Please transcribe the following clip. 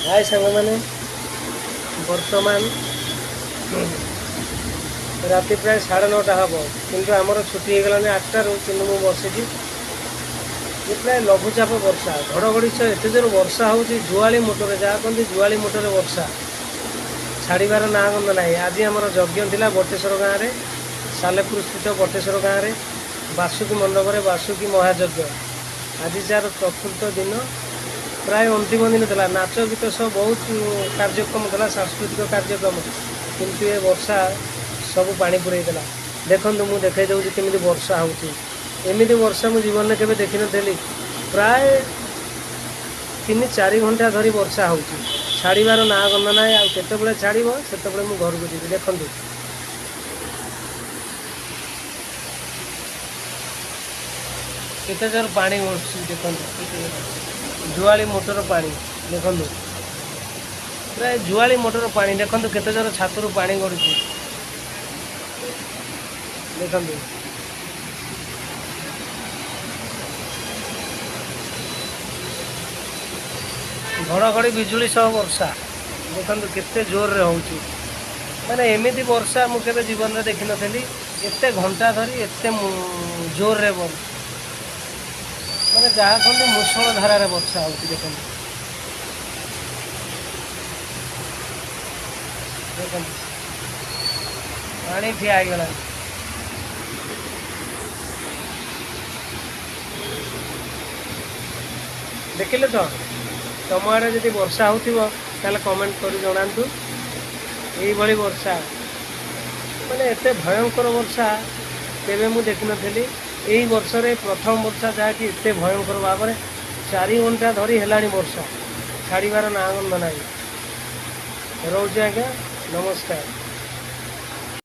ହାଏ ସାଙ୍ଗମାନେ, ବର୍ତ୍ତମାନ ରାତି ପ୍ରାୟ 9:30 ହେବ, କିନ୍ତୁ ଆମର ଛୁଟି ହେଇଗଲାଣି 8ଟାରୁ, କିନ୍ତୁ ମୁଁ ବସିଛି। ଏ ପ୍ରାୟ ଲଘୁଚାପ ବର୍ଷା, ଘଡ଼ଘଡ଼ି ସହ ଏତେ ଜୋର ବର୍ଷା ହେଉଛି, ଜୁଆଳି ମୋଟରେ, ଯାହା କହନ୍ତି ଜୁଆଳି ମୋଟରେ ବର୍ଷା ଛାଡ଼ିବାର ନାଁ ଗନ୍ଧ ନାହିଁ। ଆଜି ଆମର ଯଜ୍ଞ ଥିଲା ବଟେଶ୍ୱର ଗାଁରେ, ସାଲେପୁର ସ୍ଥିତ ବଟେଶ୍ୱର ଗାଁରେ ବାସୁକୀ ମଣ୍ଡପରେ ବାସୁକୀ ମହାଯଜ୍ଞ। ଆଜି ଯାର ଚତୁର୍ଥ ଦିନ, ପ୍ରାୟ ଅନ୍ତିମ ଦିନ ଥିଲା। ନାଚ ଗୀତ ସହ ବହୁତ କାର୍ଯ୍ୟକ୍ରମ ଥିଲା, ସାଂସ୍କୃତିକ କାର୍ଯ୍ୟକ୍ରମ, କିନ୍ତୁ ଏ ବର୍ଷା ସବୁ ପାଣି ପୁରେଇ ଦେଲା। ଦେଖନ୍ତୁ, ମୁଁ ଦେଖାଇ ଦେଉଛି କେମିତି ବର୍ଷା ହେଉଛି। ଏମିତି ବର୍ଷା ମୁଁ ଜୀବନରେ କେବେ ଦେଖିନଥିଲି। ପ୍ରାୟ 3-4 ଘଣ୍ଟା ଧରି ବର୍ଷା ହେଉଛି, ଛାଡ଼ିବାର ନାଁ ଗନ୍ଧ ନାହିଁ। ଆଉ କେତେବେଳେ ଛାଡ଼ିବ ସେତେବେଳେ ମୁଁ ଘରକୁ ଯିବି। ଦେଖନ୍ତୁ କେତେ ଜୋର ପାଣି ବସୁଛି, ଦେଖନ୍ତୁ ଜୁଆଳି ମୋଟର ପାଣି, ଦେଖନ୍ତୁ ପ୍ରାୟ ଜୁଆଳି ମୋଟର ପାଣି, ଦେଖନ୍ତୁ କେତେ ଜୋର ଛାତରୁ ପାଣି ଗଡ଼ୁଛି, ଦେଖନ୍ତୁ। ଘଡ଼ଘଡ଼ି ବିଜୁଳି ସହ ବର୍ଷା, ଦେଖନ୍ତୁ କେତେ ଜୋରରେ ହେଉଛି। ମାନେ ଏମିତି ବର୍ଷା ମୁଁ କେବେ ଜୀବନରେ ଦେଖିନଥିଲି, ଏତେ ଘଣ୍ଟା ଧରି ଏତେ ଜୋରରେ, ମାନେ ଯାହା କହନ୍ତି ମୂଷଳ ଧାରାରେ ବର୍ଷା ହେଉଛି। ଦେଖନ୍ତୁ, ଦେଖନ୍ତୁ ପାଣି ଠିଆ ହେଇଗଲାଣି। ଦେଖିଲେ ତ? ତମ ଆଡ଼େ ଯଦି ବର୍ଷା ହେଉଥିବ ତାହେଲେ କମେଣ୍ଟ କରି ଜଣାନ୍ତୁ। ଏଇଭଳି ବର୍ଷା, ମାନେ ଏତେ ଭୟଙ୍କର ବର୍ଷା କେବେ ମୁଁ ଦେଖିନଥିଲି। ଏଇ ବର୍ଷରେ ପ୍ରଥମ ବର୍ଷା ଯାହାକି ଏତେ ଭୟଙ୍କର ଭାବରେ 4 ଘଣ୍ଟା ଧରି ହେଲାଣି ବର୍ଷା, ଛାଡ଼ିବାର ନାଁ ଗନ୍ଧ ନାହିଁ। ରହୁଛି ଆଜ୍ଞା, ନମସ୍କାର।